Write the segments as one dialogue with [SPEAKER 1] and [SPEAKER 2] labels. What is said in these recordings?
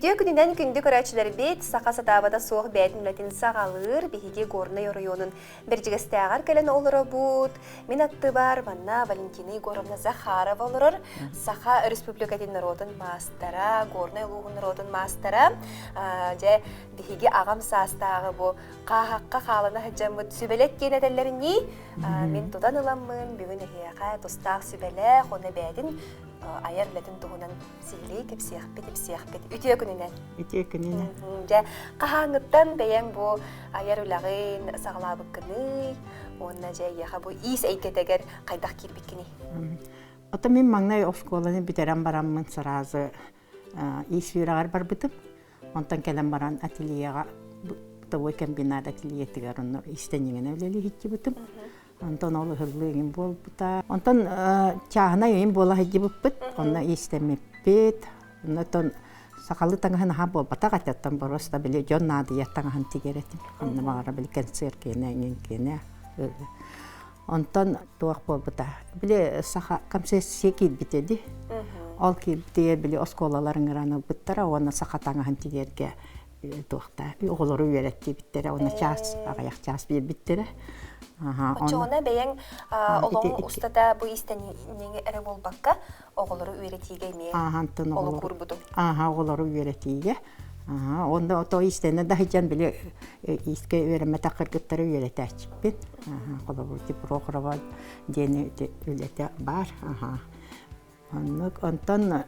[SPEAKER 1] Үтүө күнүнэн күндү көрөөччүлэрбит, саха сатаабата суох бэйэтин үлэтин саҕалыыр биһиги Горнай оройуонун Бэрдьигэстээҕэр кэлэн олоробут. Мин аттыбар манна Валентина Егоровна Захарова олорор, Саха Республикатын норуотун маастара, Горнай улууһун норуотун маастара. Дьэ, биһиги аҕам саастааҕы бу хааһахха хаалана сылдьаммыт сүбэлэт диэн этэллэринии, мин тутан ыламмын бүгүн эһиэхэ тустаах сүбэлээх уонна бэйэтин айар үлэтин туһунан сиһилии кэпсиэхпит, ипсиэхпит. Үтүө күнүнэн.
[SPEAKER 2] Үтүө күнүнэн.
[SPEAKER 1] Дьэ, хаһааҥҥыттан бэйэҥ бу айар үлэҕин саҕалаабыккыный уонна дьэ эйиэхэ бу иис эйгэтигэр хайдах киирбиккиний?
[SPEAKER 2] Ото мин маҥнай оскуоланы бүтэрэн бараммын сразу иис үөрэҕэр барбытым. Онтон кэлэн баран ательеҕа бытовой комбинат ательетигэр онно иистэнньэҥинэ үлэлии сылдьыбытым. Онтон ол ыһыллыы иҥин буолбута. Онтон чааһынай ыйым буола сылдьыбыппыт. Онно иистэммиппит. Оннотон сахалыы таҥаһын аһа буолбатах этэ. Оттон боруоста били дьон наадыйар таҥаһын тигэр этим. Онно баҕара били концерт киэнэ, иҥин киэнэ. Онтон туох буолбута. Били саха концессия киирбитэ дии. Ол киирбитигэр били оскуолалар ыҥыран ылбыттара уонна саха таҥаһын тигэргэ туохта оҕолору үөрэттибиттэрэ уонна чаас аҕыйах чаас биэрбиттэрэ.
[SPEAKER 1] Оччоҕуна бэйэҥ олоҕуҥ устата бу иистэнньэҥи эрэ буолбакка оҕолору үөрэтиигэ эмиэ олук уурбутуҥ.
[SPEAKER 2] Ааха оҕолору үөрэтиигэ. Аха онно ото иистэнэ да сылдьан били иискэ үөрэммэтэх кыргыттары үөрэтээччиппин. Аха холобур Прохорова диэни үлэтэ баар. Аха оннук онтон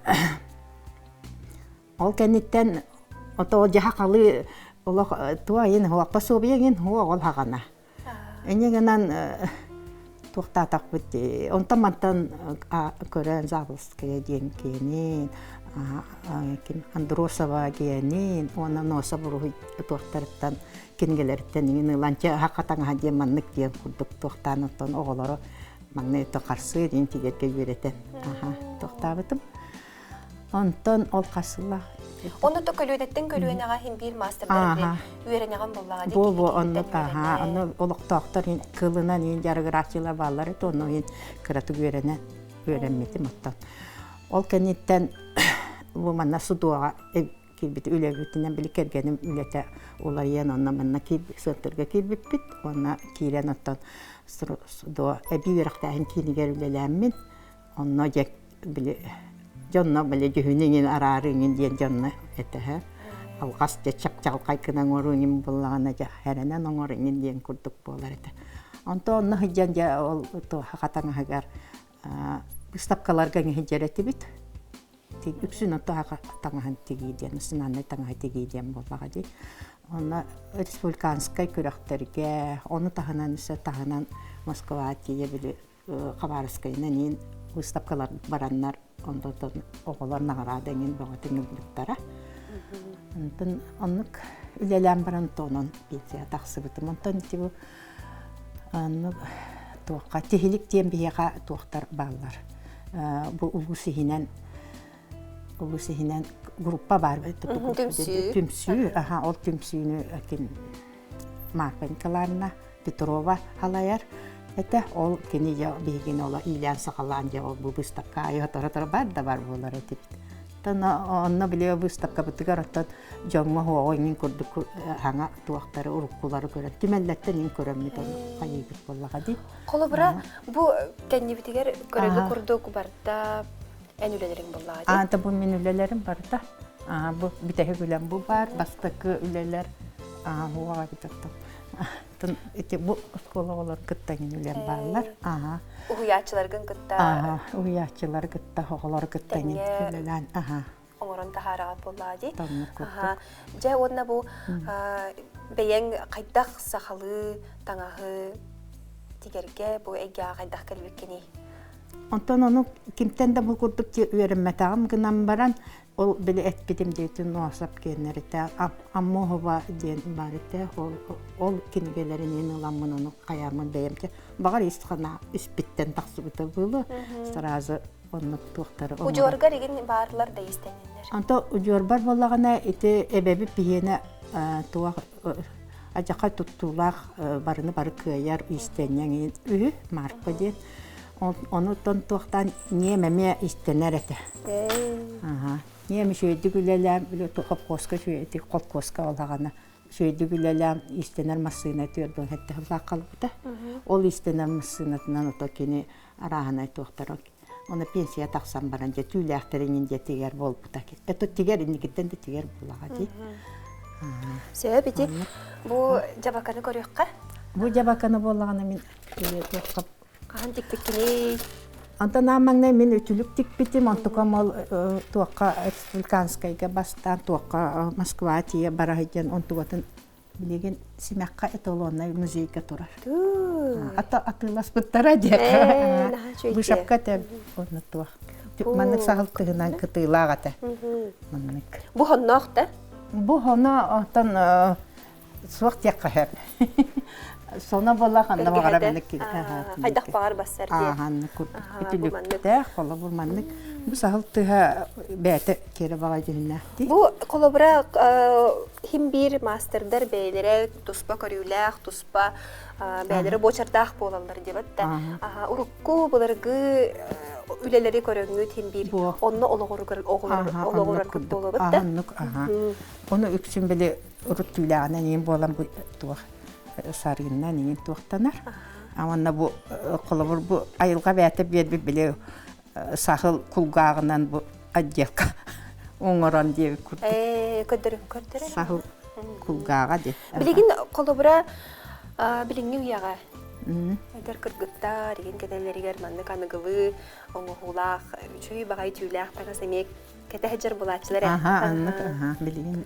[SPEAKER 2] Ол кэнниттэн ото дьаһахалы олох туайын хуаппа суобуйагин хуа ол хаҕана. Инньэ гынан туохтаатахпыт онтон мантан көрөн Заболская диэн киэнин ким Андросова диэнин уонна Носов уруһуй туохтарыттан кинигэлэриттэн иҥин ылан чэ аһа таҥаһа диэн маннык диэн курдук туохтаан оттон оҕолору маҥнай харсыы диэн тигэргэ үөрэтэн туохтаабытым. Онтон ол хас сыллаах?
[SPEAKER 1] Онно то көлүөнэттэн көлүөнэҕэ иһин биир маастардар үөрэнэҕин буоллаҕа дии.
[SPEAKER 2] Бу бу онно аха онно олохтоохтор кылынан иин дьарыгырааччылар бааллар это онно иин кыратык үөрэнэн үөрэммитим оттон. Ол кэнниттэн бу манна судуоҕа киирбит үлэбитинэн били кэргэним үлэтэ уларыйан онно манна центрга киирбиппит уонна киирэн оттон судуо эбии үөрэхтээһин киинигэр үлэлээммин Онно дьэ били дьонно били дьүһүнү иҥин араары иҥин диэн дьонно этэһэ. Алҕас дьэ чап-чаҕылхай гынан оҥоруу иҥин буоллаҕына дьэ эрэнэн оҥор иҥин диэн курдук буолар этэ. Онтон онно сылдьан дьэ ол туоха таҥаһыгар быыстапкаларга иҥин этибит. Үксүн ото таҥаһын тигии диэн, национальнай таҥаһы тигии диэн буоллаҕа дии. Онно республиканскай күрэхтэргэ, ону таһынан өссө таһынан Москва тиийэ били Хабаровскайынан иин выставкалар бараннар онтон оҕолор наҕараада иҥин бөҕөтүн ылбыттара. Онтон оннук үлэлээн баран тонон пенсия тахсыбытым. Онтон ити бу оннук туохха тиһилик диэн биһиэхэ туохтар бааллар. Бу улуус иһинэн улуус иһинэн группа баар
[SPEAKER 1] түмсүү
[SPEAKER 2] түмсүү аха ол түмсүүнү ким Марфа Николаевна Петрова халайар этэ. Ол кини дьэ биһигини оло иилээн-саҕалаан дьэ ол бу выставка аайы сотору-сотору бар да бар буолар этибит. Оттон онно били выставкабытыгар оттон дьоҥҥо уоҕу иҥин курдук хаҥа туохтары уруккулары көрөн түмэллэртэн иҥин көрөммүт ону хайыыбыт буоллаҕа дии.
[SPEAKER 1] Холобура, бу кэннибитигэр көрөргө курдук барда эн үлэлэриҥ буоллаҕа дии.
[SPEAKER 2] Аата бу мин үлэлэрим барыта. Бу бүтэһик үлэм бу баар, бастакы үлэлэр уоҕа Тын ити бу оскуола оҕолор кытта үлэм бааллар. Аха.
[SPEAKER 1] Уһуйааччыларгын кытта.
[SPEAKER 2] Аха, уһуйааччылары кытта, оҕолору кытта үлэлээн. Аха.
[SPEAKER 1] Оҥорон таһаараҕат буоллаҕа дии. Аха. Дьэ уонна бу бэйэҥ хайдах сахалыы таҥаһы тигэргэ бу эйгэҕэ хайдах кэлбиккиний?
[SPEAKER 2] Онтон ону кимтэн да бу курдук үөрэммэтэҕим гынан баран Ол били эппитим диэтин Нуосап киэннэритэ Аммоһова диэн баар этэ. Ол, ол кинигэлэрин ыламмын ону хайааммын бэйэм баҕар ис хана испиттэн тахсыбыта буолуо. Сразу оннук туохтары
[SPEAKER 1] Удьуоргар игин баарлар да истэнниннэр.
[SPEAKER 2] Онто удьуорбар буоллаҕына ити эбэбит биһиэнэ туох адьака туттуулаах барыны бары кыайар иистэнньэҥ үһү Марпа диэн. Ону туохтаан ньиэм эмиэ истэнэр этэ. Ийэм үчүгэйдик үлэлээн, били холкуоска үчүгэйдик холкуоска олаҕана үчүгэйдик үлэлээн иистэнэр массыына 47 сыллаах хаалбыта. Ол иистэнэр массыынатынан ото кини арааһынай туохтара Оны пенсия тахсан баран дьэ түүлээхтэрин дьиэтигэр буолбута. Это тигэр инникиттэн да тигэр буолаҕа дии.
[SPEAKER 1] Сөп ити бу дьабаканы көрүөххэ.
[SPEAKER 2] Бу дьабаканы буоллаҕына мин
[SPEAKER 1] Хаһан тикпиккиний?
[SPEAKER 2] Онтон аан маҥнай мин үтүлүк тикпитим, онтукам ол туохха республиканскайга бастаан туохха Москва тиийэ бара сылдьан онтугатын билигин Симэххэ эталоннай музейга турар. Ата атыыласпыттара диэххэ. Бышапка этэ онно туох. Маннык саһыл тыһынан кытыылаах этэ. Маннык.
[SPEAKER 1] Бу хонноох да?
[SPEAKER 2] Бу хоно онтон суох диэххэ сөп. Соно буола ханна баҕара маннык
[SPEAKER 1] хайдах баҕар бассар диye.
[SPEAKER 2] Ханнык курдук үтүлүктээх холобур маннык бу саһыл тыһа бэйэтэ кэрэ баҕай дьүһүннээх
[SPEAKER 1] Бу холобура хим биир маастардар бэйэлэрэ туспа көрүүлээх, туспа бэйэлэрэ буочардаах буолаллар диэбэт да. Урукку былыргы үлэлэри көрөҥҥүт хим биир онно олоҕуругар олоҕурар буолабыт да.
[SPEAKER 2] Ону үксүн били урут түүлээҕинэн иин буолан бу туох сарыыннан иин туохтанар. Уонна бу холобур бу айылҕа бэйэтэ биэрбит били сахыл кулгааҕынан бу отделка оҥорон диэбит курдук.
[SPEAKER 1] Көрдөрүн көрдөрөр.
[SPEAKER 2] Сахыл кулгааҕа диye.
[SPEAKER 1] Билигин холобура билиҥҥи үйэҕэ эдэр кыргыттар игин кэтэллэригэр маннык аныгылыы оҥоһуулаах үчүгэй баҕайы түүлээх таҥас эмиэ кэтэһэ буолааччылар
[SPEAKER 2] Аха, аннык, аха, билигин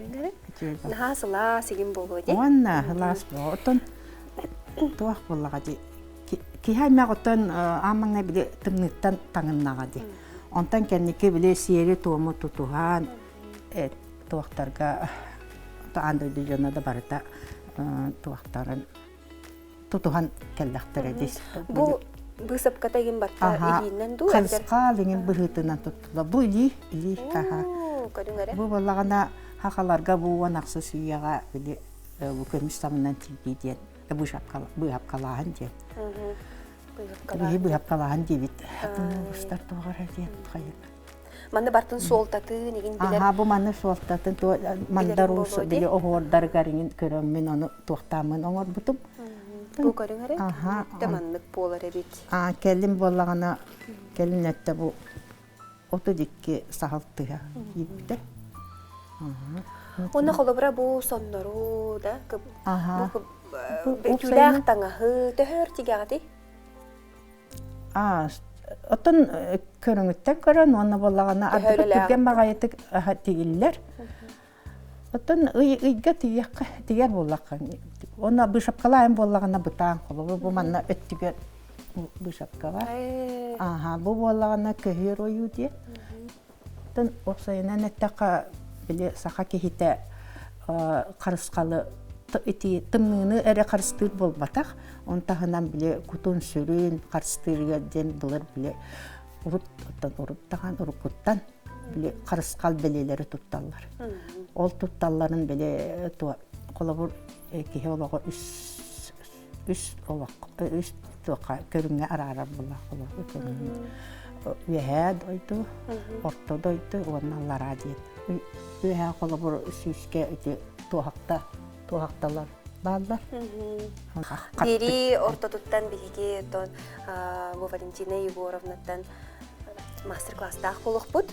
[SPEAKER 1] Наһаа сылаас игин буолуо дии.
[SPEAKER 2] Уонна сылаас буолуо. Оттон туох буоллаҕа дии. Киһи аймах оттон аан маҥнай били тымныыттан таҥыннаҕа дии. Онтон кэнники били сиэри-туому тутуһан туохтарга аан дойду дьоно да барыта туохтарын тутуһан кэллэхтэрэ дии.
[SPEAKER 1] Бу быысапката игин барта илиинэн дуу?
[SPEAKER 2] Харысхаал иҥин быһыытынан туттулар. Бу илии, илии, аха. Бу буоллаҕына хахаларга бу 16 үйэҕэ били бу көмүс самынан тиийдии диэн быыһапкалааһын диэн. Биһи быыһапкалааһын диэбит. Устар туоҕара диэн хайык.
[SPEAKER 1] Манна бартын суолтатын игин билэр.
[SPEAKER 2] Аха, бу манны суолтатын мандар уус били оһуордарыгар иҥин көрөммүн ону туохтааммын оҥорбутум.
[SPEAKER 1] Бу көрүҥ эрэ. Аха. Маннык буолар эбит.
[SPEAKER 2] А кэлин буоллаҕына кэлин өттө бу 32 саһыл тыһа киирбитэ.
[SPEAKER 1] Уонна холобура бу соннору да бу түүлээх таҥаһы төһөр тигэҕитий?
[SPEAKER 2] Оттон көрүҥүттэн көрөн уонна буоллаҕына ардыгар түргэн баҕайытык тигиллэр. Оттон ый ыйга тиийиэххэ тигэр буоллахха уонна быышапкалаайын буоллаҕына бытаан холобур бу манна өттүгэр быышапка бар. Ааха бу буоллаҕына көһүөр ойуу диye. Оттон уопсайынан эттэххэ били саха киһитэ харысхалы ити тымныыны эрэ харыстыыр буолбатах. Он таһынан били кутун-сүрүн харыстыырыгар диэн былыр били урут оттон урут даҕан уруккуттан били харысхал бэлиэлэри тутталлар. Ол тутталларын били холобур киһи олоҕо үс үс олох үс туохха көрүҥҥэ араарар буоллах холобур көрүҥҥэ үөһээ дойду орто дойду уонна аллараа диэн үөһээ холобур сүүскэ ити туоһахта туоһахталар бааллар
[SPEAKER 1] Бири ортотуттан биһиги бу Валентина Егоровнаттан мастер-класстаах буолуохпут.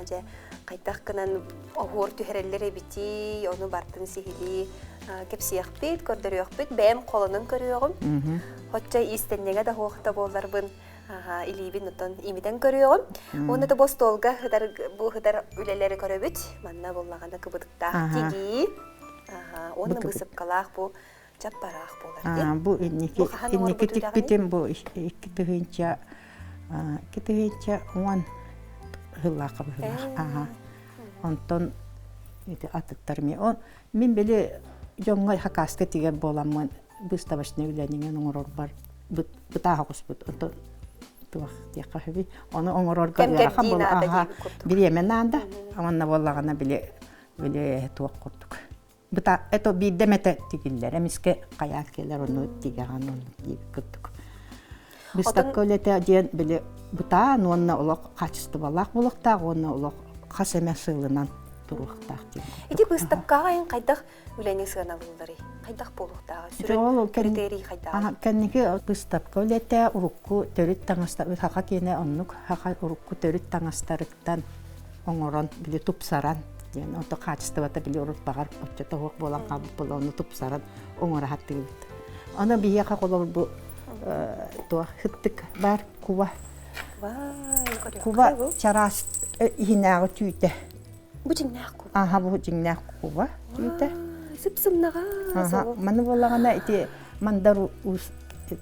[SPEAKER 1] Дьэ, хайдах гынан оһуор түһэрэллэр эбитий, ону бартын сиһилии кэпсиэхпит, көрдөрүөхпүт, бэйэм холонон көрүөҕүм. Хоччо иистэнньэҥэ да суох да буолларбын илиибин оттон имитэн көрүөҕүм. Уонна да бу остуолга ыһытар бу ыһытар үлэлэри көрөбүт. Манна буллаҕына кыбытыктаах тигии. Уонна быысыпкалаах бу чаппараах буолар дии.
[SPEAKER 2] Бу инники инники тикпитим бу 2000 2010 сыллаахха быһыылаах. Аха. Онтон ити атыттар ми мин били дьоҥҥо хакаска тигэр буоламмын выставочный үлэниҥэн оҥорорбор бытааһа оҕуспут. Онтон туох диэххэ сөбүй? Ону оҥорорго ыарахан буола аха бириэмэ наада. Уонна буоллаҕына били били туох курдук Быта это биирдэ эмэтэ тигиллэр, эмискэ хайаан кэлэр ону тигэҕин оннук диэбит курдук. Выставка үлэтэ диэн били бытаан уонна олох хаачыстыбалаах буолуохтаах уонна олох Хас эмэ сылынан туруохтаах диэн.
[SPEAKER 1] Ити быыстапкаҕа эн хайдах үлэни сыаналыылларый? Хайдах буолуохтааҕый? Сүрүн критерий хайдаҕый?
[SPEAKER 2] Кэнники быыстапка үлэтэ урукку төрүт таҥастар саха киэнэ оннук саха урукку төрүт таҥастарыттан оҥорон били тупсаран диэн онто хаачыстыбата били урут баҕар оччото суох буолан хаалбыт буолла ону тупсаран оҥоро сатыыбыт. Аны биһиэхэ холобур бу туох сыттык баар куба. Куба чараас иһинээҕи түүтэ.
[SPEAKER 1] Бу дьиҥнээх куба.
[SPEAKER 2] Аха бу дьиҥнээх куба түүтэ.
[SPEAKER 1] Сып-сымнаҕас.
[SPEAKER 2] Маны буоллаҕына ити мандар уус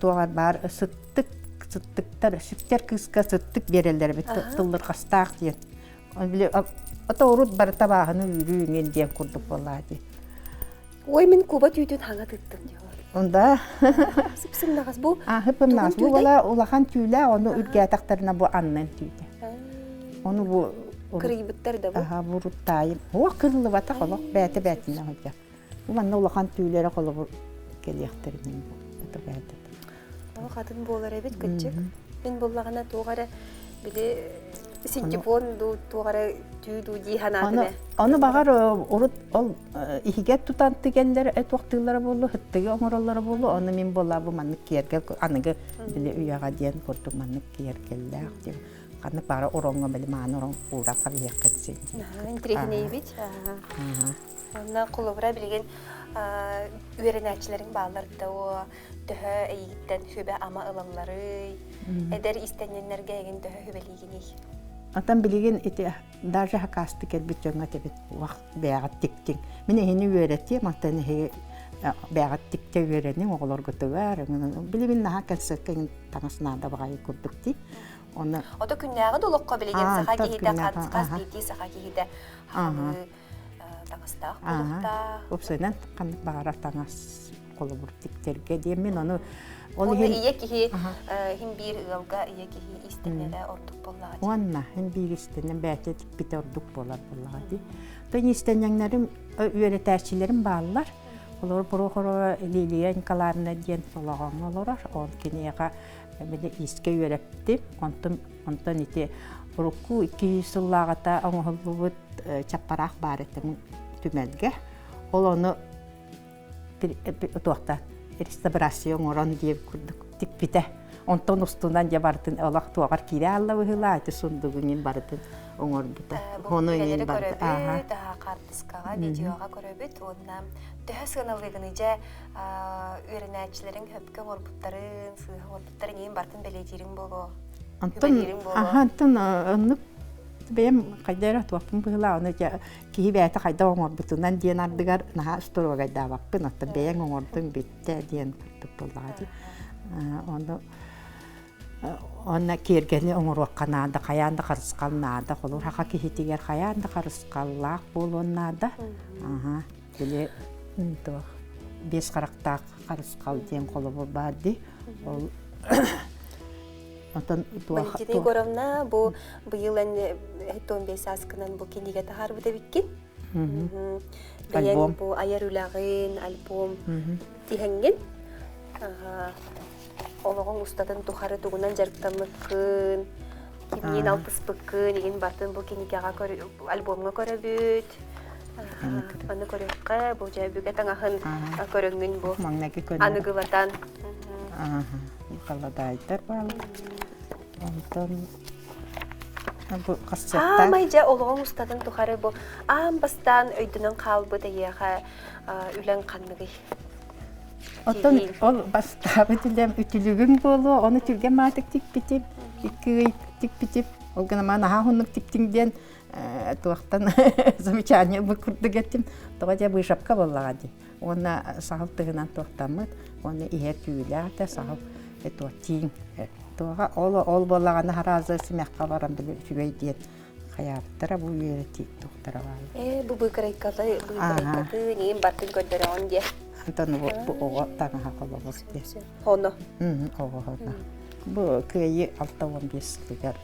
[SPEAKER 2] туоҕар баар сыттык сыттыктар сүктэр кыыска сыттык биэрэллэр эбит тыллырҕастаах диэн. Били ото урут барыта бааһыны үүрүү иҥин диэн курдук буоллаа дии.
[SPEAKER 1] Ой, мин куба түүтүн хаҥа тыттым диyor.
[SPEAKER 2] Онда.
[SPEAKER 1] Сып-сымнаҕас бу.
[SPEAKER 2] Сып-сымнаҕас бу буола улахан түүлээх, ону үргээтэхтэринэ бу аннын түүтэ. Ону бу
[SPEAKER 1] кырыйбыттар да бу.
[SPEAKER 2] Аха, бу руттаайым. Уох кырыллыбатах олох бээтэ бээтинэ сылдьар. Бу манна улахан түүлэрэ холобур кэлиэхтэрин бу. Это бээтэ.
[SPEAKER 1] Олох атын буолар эбит кыччык. Мин буллаҕына туох эрэ били синтепон дуу туох эрэ түү дуу дии санаатым ээ.
[SPEAKER 2] Ону баҕар урут ол иһигэр тутан тигэллэр туохтыыллара буолуо, сыттыгы оҥороллоро буолуо, ону мин буоллаа бу маннык киэргэл аныгы били үйэҕэ диэн курдук маннык киэргэллээх диэн ханнык баара ороҥҥо били мааны ороҥ уурахха биһиэххин син.
[SPEAKER 1] Интириэһинэйбит. Онно холобура билигин үөрэнээччилэриҥ бааллар да төһө эйигиттэн сүбэ-ама ылалларый? Эдэр иистэнньэннэргэ эйигин төһө сүбэлиигиний?
[SPEAKER 2] Отон билигин ити даже хакасты кэлбит дьоҥҥо этэбит уах бэйэҕит тиктиҥ. Мин эһини үөрэтиэм, оттон эһиги бэйэҕит тиктэ үөрэниҥ оҕолоргутугар. Билигин наһаа кэлсэккэ таҥас наада баҕайы курдук дии.
[SPEAKER 1] Оны Ото күннээҕи да олоххо билигин саха киһитэ хас биирдии саха киһитэ хахалыы таҥастаах буолуохтаах.
[SPEAKER 2] Уопсайынан ханнык баҕарар таҥас холобур тиктэргэ диэммин ону
[SPEAKER 1] ол иһин ийэ киһи иһин биир ыалга ийэ киһи иистэнэрэ ордук буоллаҕа дии.
[SPEAKER 2] Уонна иһин биир истэнэн бэйэтэ тикпитэ ордук буолар буоллаҕа дии. То иистэнньэҥнэрим үөрэтээччилэрим бааллар. Олор Прохорова Лилия Николаевна диэн солоҕоҥҥо олорор. Ол киниэхэ били иискэ үөрэптим. Онтон онтон ити урукку 200 сыллааҕыта оҥоһуллубут чаппараах баар этэ түмэлгэ. Ол ону туохта реставрация оҥорон диир курдук тикпитэ. Онтон устунан дьэ барытын олох туоҕар киирэ аалла быһыылаа ити сундугун барытын оҥорбута.
[SPEAKER 1] Ону иин барыта. Көрөбүт, хаартыскаҕа, видеоҕа көрөбүт уонна төһө сыаналыыгыный дьэ үөрэнээччилэриҥ хөпкө оҥорбуттарын, сыыһа оҥорбуттарын иин барытын бэлиэтиириҥ буолуо.
[SPEAKER 2] Онтон аха онтон оннук бэйэм хайда эрэ туохпун быһыылаа ону дьэ киһи бэйэтэ хайдах оҥорбутунан диэн ардыгар наһаа устуруогайдаабаппын оттон бэйэҥ оҥордуҥ бүттэ диэн курдук буоллаҕа дии ону уонна киэргэни оҥоруохха наада хайаан да харысхал наада холобур саха киһитигэр хайаан да харысхаллаах буолуон наада аха били туох биэс харахтаах харысхал диэн холобур баар дии ол Онтон
[SPEAKER 1] Валентина Егоровна бу быйыл эн 15 сааскынан бу кинигэ таһаарбыт эбиккин. Бэйэҥ бу айар үлэҕин, альбом тиһэҥҥин олоҕуҥ устатын тухары тугунан дьарыктаммыккын, кимниин алтыспыккын, игин бартын бу кинигэҕэ альбомҥа көрөбүт. Аны көрүөххэ, бу дьэ бүгэ таҥаһын көрөҥҥүн бу аныгылатан.
[SPEAKER 2] Халадаайдар баалар. Онтон бу
[SPEAKER 1] Аамай дьэ олоҕуҥ устатын тухары бу аан бастаан өйдөнөн хаалбыт эйиэхэ үлэҥ ханныгый?
[SPEAKER 2] Оттон ол бастаабыт үлэм үтүлүгүм буолуо, ону түргэн маатык тикпитим, икки ый тикпитим. Ол гынан маа наһаа уһуннук тиктиҥ диэн туохтан замечание бу курдук этим. Тоҕо дьэ быышапка буоллаҕа дии. Уонна саһыл тыһынан туохтаммыт, уонна иһэ түүлээх этэ, саһыл туох тииҥ туоҕа ол ол буоллаҕына хараазы симэххэ баран били үчүгэй диэн хайаабыттара бу үөрэтии туохтара баала.
[SPEAKER 1] Ээ бу быыкарайкалы быыкарайкатын иин бартын көрдөрөҕүн диэ.
[SPEAKER 2] Антон бу оҕо таҥаһа холобур диэ.
[SPEAKER 1] Хоно.
[SPEAKER 2] Оҕо хоно. Бу Кыайыы 65 сылыгар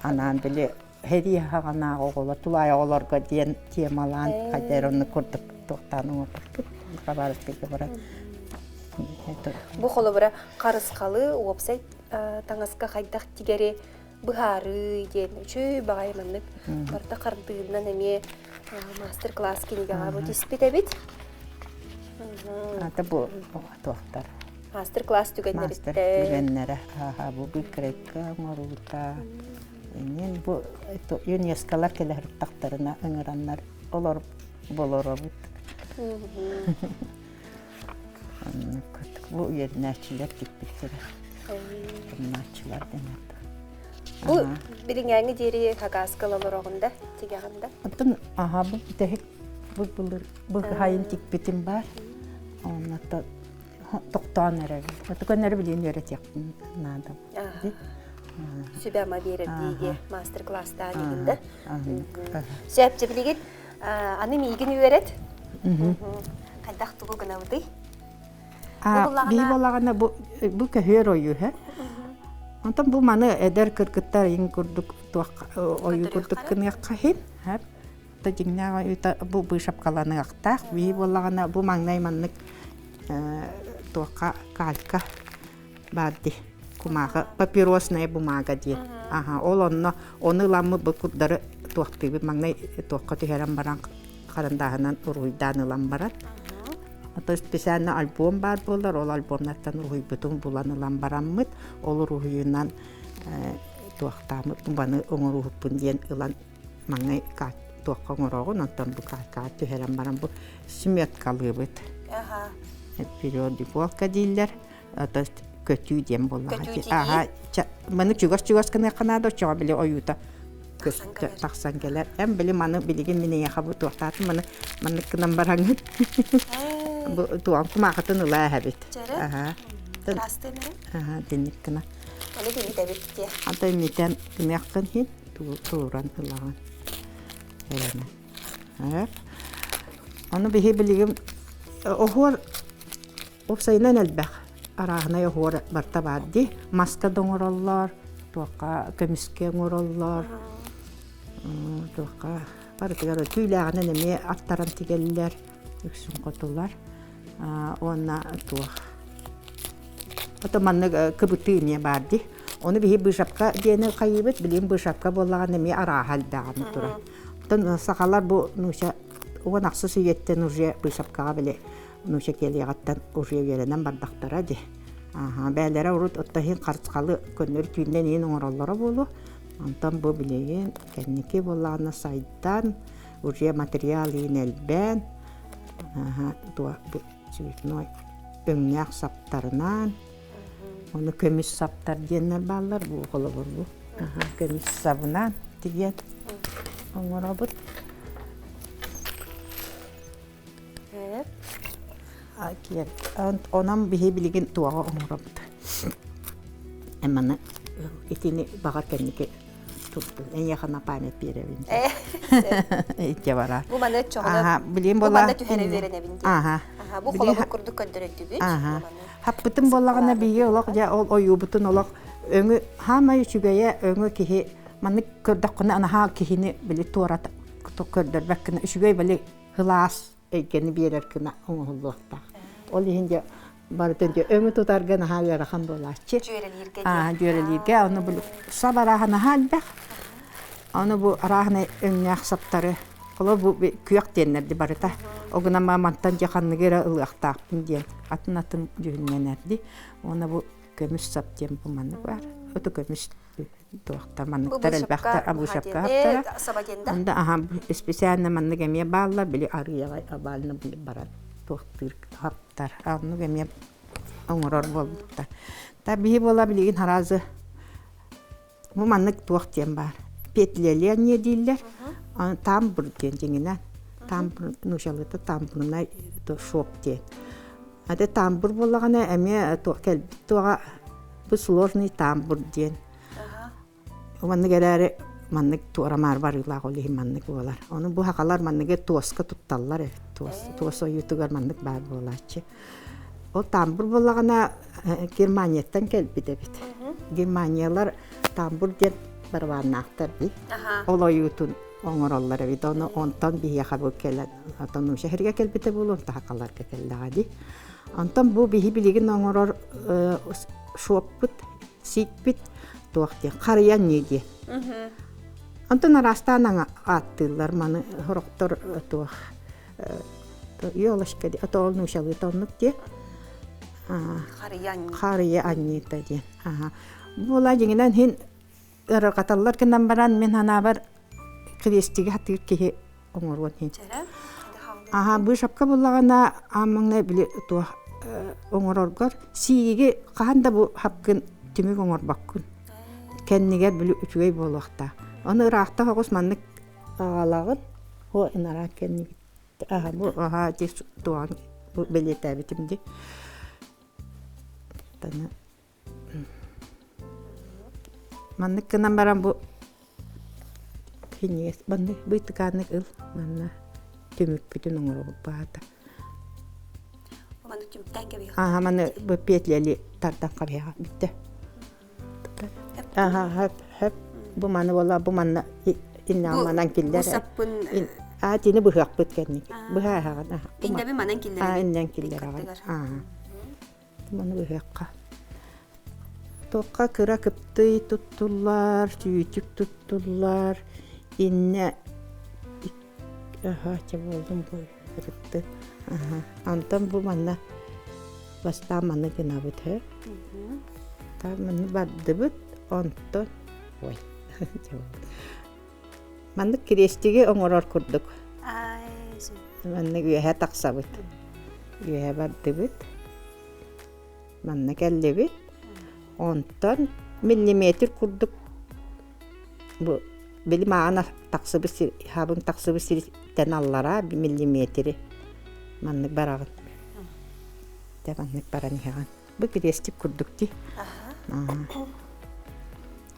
[SPEAKER 2] анаан били Һэрии хаҕанааҕы оҕолор, тулаайах оҕолорго диэн темалаан хайда эрэ оннук курдук туохтаан оҥорбуппут. Хабаровскайга баран.
[SPEAKER 1] Бу холобура харысхалы уопсай таҥаска хайдах тигэри быһаарыы диэн үчүгэй баҕайы маннык барыта хардыыннан эмиэ мастер-класс кинигэҕэ бу түспүт эбит.
[SPEAKER 2] Ата бу туохтар.
[SPEAKER 1] Мастер-класс түгэннэриттэн.
[SPEAKER 2] Түгэннэрэ. Аха бу быкрайка оҥоруута. Иннин бу ЮНЕСКОлар кэлэ сырыттахтарына ыҥыраннар олор болоробут. Бу үөрэнээччилэр тикпиттэрэ. Тумнааччылар дэнэр.
[SPEAKER 1] Бу билиҥээҥи диэри хакааска олороҕун да, тигэҕин да?
[SPEAKER 2] Оттон аха бу бүтэһик бу былыр бу хайын тикпитим бар. Онно тохтоон эрэбин. Отукан эрэ билиэн үөрэтиэхпин наада.
[SPEAKER 1] Сүбэ-ама биэрэрдииги мастер-класстаан игин да. Сөп, билигин аны миигин үөрэт. Хайдах тугу гынабытый?
[SPEAKER 2] Биһи буоллаҕына бу бу көһүөр ойуу һэ. Онтон бу маны эдэр кыргыттар иҥ курдук туох ойуу курдук гыныахха иһин. Та дьиҥнээх ойуута бу быышапкаланыахтаах. Биһи буоллаҕына бу маҥнай маннык туохха калька баар дии кумааҕы папиросная бумага диэн аха ол онно ону ыламмыт бу курдары туохтуубут маҥнай туохха түһэрэн баран харандааһынан уруһуйдаан ылан баран ото специально альбом баар буолар ол альбомнартан уруһуйбутун булан ылан бараммыт ол уруһуйунан туохтааммыт баны оҥоруһуппун диэн ылан маҥнай туохха оҥороҕун онтон бу каакаҕа түһэрэн баран бу сметкалыыбыт периодиколка дииллэр то көтүү диэн буоллаҕа аха маны чугас-чугас гыныахха наада оччоҕо били ойуута тахсан кэлэр эн били маны билигин мин эйиэхэ бу туохтаатым маны маннык гынан бараҥҥын бу туоҕан кумаахытын ылаа эһэбит аха аха тинник гына
[SPEAKER 1] Аны имитэбит дии.
[SPEAKER 2] Ата имитэн гыныаххын иһин тууран ылаҕын. Эрэнэ. Ону биһи билигин оһуор Уопсайынан элбэх арааһынай оһуор барыта баар дии. Маска да оҥороллор, туохха көмүскэ оҥороллор, туохха барытыгар түүлээҕинэн эмиэ аттаран тигэллэр, үксүн хотулар. Уонна туох Ото маннык кыбытыы эмиэ баар дии. Ону биһи быышапка диэни хайыыбыт, билигин быышапка буоллаҕына эмиэ арааһа элбэҕин турар. Оттон сахалар бу нууча 16 үйэттэн уже быышапкаҕа били нууча киэлиэҕиттэн уже үөрэнэн бардахтара дии. Аха, бээлэрэ урут отто иһин харысхалы көннөрү түүннэн иһин оҥороллоро буолуо. Онтон бу билигин кэнники буоллаҕына сайдан, уже материал иһин элбээн, аха, туо бу цветной өҥнөөх саптарынан, ону көмүс саптар диэннэр бааллар, бу холобур бу. Аха, көмүс сабынан тигэн оҥоробут. Онон биһи билигин туоҕа оҥоробут. Эмманы итини баҕар кэнники турдун. Эйиэхэ на память биэрэбин. Итте бара.
[SPEAKER 1] Бу маны чоҕуна
[SPEAKER 2] билим
[SPEAKER 1] бу манна түһэрэ үөрэнэбин диэн. Аха. Бу холобур курдук көрдөрөдүбүт.
[SPEAKER 2] Аха. Хаппытым буоллаҕына биһи олох дьэ ол ойуубутун олох өҥү хаамай үчүгэйэ өҥү киһи маннык көрдөххүнэ анаһаа киһини били туорат көрдөрбөккүнэ үчүгэй били кылаас эйгэни биэрэр гына оҥоһуллуохтаах. Ол иһин дьэ барытын дьэ өҥү тутарга наһаа ыарахан буолааччы.
[SPEAKER 1] Дьүөрэлииргэ
[SPEAKER 2] Аа, дьүөрэлииргэ ону бу сап арааһа наһаа элбэх. Ону бу арааһынай өҥнөөх саптары холобур бу күөх диэннэрди барыта. Ол гынан мантан дьэ ханныгы эрэ ылыахтаахпын диэн атын-атын дьүһүннэнэрди. Уонна бу көмүс сап диэн бу маннык баар. Ото көмүс туохта манныктар элбэхтэр абыышапка хаптара онда аха специально маннык эмиэ бааллар били арыйаҕай абаалына били баран туохтыыр хаптар оннук эмиэ оҥорор буолбуттар та биһи буола билигин харазы бу маннык туох диэн баар петлеление дииллэр тамбур диэн дьиҥинэн тамбур нуучалыыта тамбурнай шоп диэн Аты тамбур буоллаҕына эмиэ туох кэлбит туоҕа бу сложный тамбур диэн. Маннык эрээри маннык туора-маар барыылаах ол иһин маннык буолар. Ону бу сахалар манныгы туоска тутталлар эбит. Туос, туос ойуутугар маннык баар буолааччы. Ол тамбур буоллаҕына Германияттан кэлбит эбит. Германиялар тамбур диэн барабаннаахтар дии. Ол ойуутун оҥороллор эбит. Ону онтон биһиэхэ бу кэлэн Онтон нууча сиргэ кэлбитэ буолуо, онтон сахаларга кэллэҕэ дии. Онтон бу биһи билигин оҥорор шоппут, сиикпит. туох диэн харыйа анньыы диэн. Онтон араастаан ааттыыллар маны сорохтор туох елочка диэн ото ол нуучалыыта оннук диэн.
[SPEAKER 1] Харыйа анньыы.
[SPEAKER 2] Харыйа анньыыта диэн. Буола дьиҥинэн иһин ыарырҕаталлар гынан баран мин санаабар крестиги хатыыр киһи оҥоруон иһин. Аха быышапка буллаҕына аан маҥнай били туох оҥороргор сииги хаһан да бу хапкын түмүк оҥорбоккун. Кэннигэр били үчүгэй буолуохтаах. Ону ыраахта соҕус маннык аҕалаҕын, о инараа кэннигит аха бу аха ди туоҕан бу бэлиэтээбитим ди. Тана Маннык гынан баран бу киниэс маннык быйтыкааннык ыл манна түмүкпүтүн оҥоробут баата.
[SPEAKER 1] Маннык түмүктээн кэбиһиэх.
[SPEAKER 2] Аха маны бу петлели тардан кэбиһиэҕэ бүттэ. Аха хөп хөп бу маны буола бу манна иннэҕин манан киллэр.
[SPEAKER 1] Бу саппын
[SPEAKER 2] Аа тини быһыахпыт кэнник. Быһааһаҕын.
[SPEAKER 1] Иннэби манан киллэрэбин.
[SPEAKER 2] Аа иннэн киллэрэҕин. Аа. Маны быһыахха. Туохха кыра кыптый туттуллар, сүүтүк туттуллар, иннэ аха чэ буоллум бу ырытты. Аха. Антон бу манна бастаан маны гынабыт һэ. Та маны бардыбыт, онтон ой Маннык кириэстиги оҥорор курдук. Маннык үөһэ тахсабыт. Үөһэ бардыбыт. Манна кэллибит. Онтон миллиметр курдук бу били маҕан тахсыбыт сир хабын тахсыбыт сириттэн аллараа миллиметри маннык бараҕын. Дьэ маннык баран иһэҕин. Бу кириэстик курдук дии.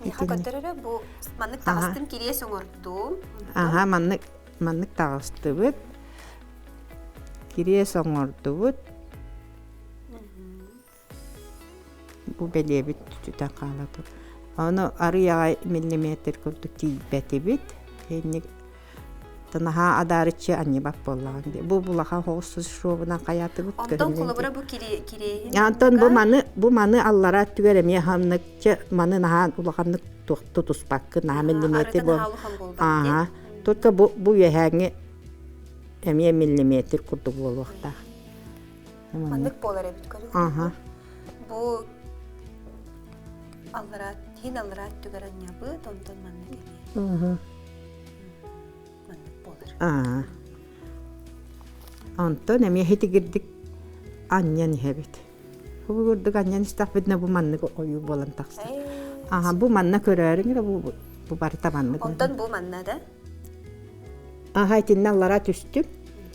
[SPEAKER 1] Миэхэ көрдөрөрө бу маннык таҕыстым кириэс оҥордум.
[SPEAKER 2] Аха маннык маннык таҕыстыбыт. Кириэс оҥордубут. Бу бэлиэбит түтэн хаала тур. Ону арый аҕай миллиметр курдук тиийбэтибит. Инник Наһаа адаарыччы анньыбат буоллаҕыҥ дии. Бу булаха хоҕус шуобунан хайаатыбыт
[SPEAKER 1] Онтон холобура бу кириэһин
[SPEAKER 2] Антон бу маны бу маны аллара өттүгэр эмиэ ханныкча маны наһаа улаханнык тутуспаккын наһаа миллиметр бу Ааха. Только бу бу үөһээҥҥи эмиэ миллиметр курдук буолуохтаах.
[SPEAKER 1] Маннык буолар эбит көрүҥ.
[SPEAKER 2] Ааха.
[SPEAKER 1] Бу аллара тиин аллара өттүгэр анньабыт, онтон маннык эмиэ. Маннык буолар.
[SPEAKER 2] Аа. Онтон эмиэ хитигирдик анньан иһэбит. Бу курдук анньан истэхпитинэ бу маннык ойуу буолан тахсар. Аха бу манна көрөөрүҥ эрэ бу бу барыта маннык.
[SPEAKER 1] Онтон бу манна да?
[SPEAKER 2] Аха итиннэ аллара түстүм.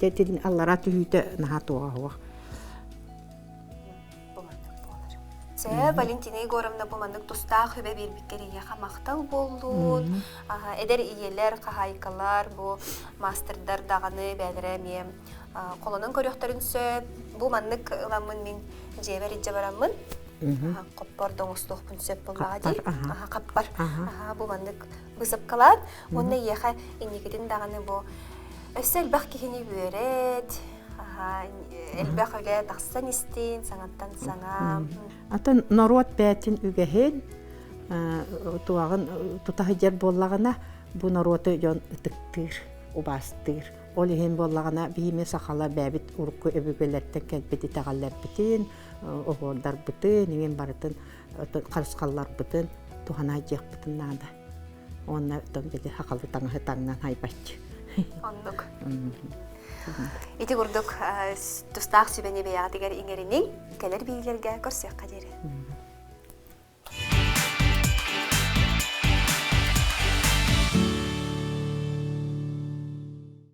[SPEAKER 2] Итиннэ аллара түһүүтэ наһаа туоҕа суох.
[SPEAKER 1] Бу маннык буолар. Чэ, Валентина Егоровна бу маннык тустаах үбэ биэрбиккэр эйиэхэ махтал буоллун. Эдэр ийэлэр, хаһаайкалар, бу маастардар даҕаны бэйэлэрэ эмиэ холонон көрүөхтэрин сөп. Бу маннык ыламмын мин дьиэбэр илдьэ бараммын хоппор да оҥостуохпун сөп буоллаҕа дии. Хаппар. Бу маннык быысапкалаан уонна эйиэхэ инникитин даҕаны бу өссө элбэх киһини үөрэт, элбэх үлэ тахсан истин, саҥаттан саҥа.
[SPEAKER 2] Атын норуот бээтин үгэһин туаҕын тута сылдьар буоллаҕына бу норуоту дьон ытыктыыр, убаастыыр. Ол иһин буоллаҕына биһиги сахалар бэйэбит урукку өбүгэлэртэн кэлбит итэҕэллэрбитин, оһуордарбытын, иҥин барытын харысхалларбытын туһана дьиэхпитин наада. Уонна оттон били хахалы таҥаһы таҥнан хайбаччы.
[SPEAKER 1] Оннук. Ити курдук тустаах сүбэни бэйэҕитигэр иҥэриниҥ, кэлэр биилэргэ көрсүөххэ диэри.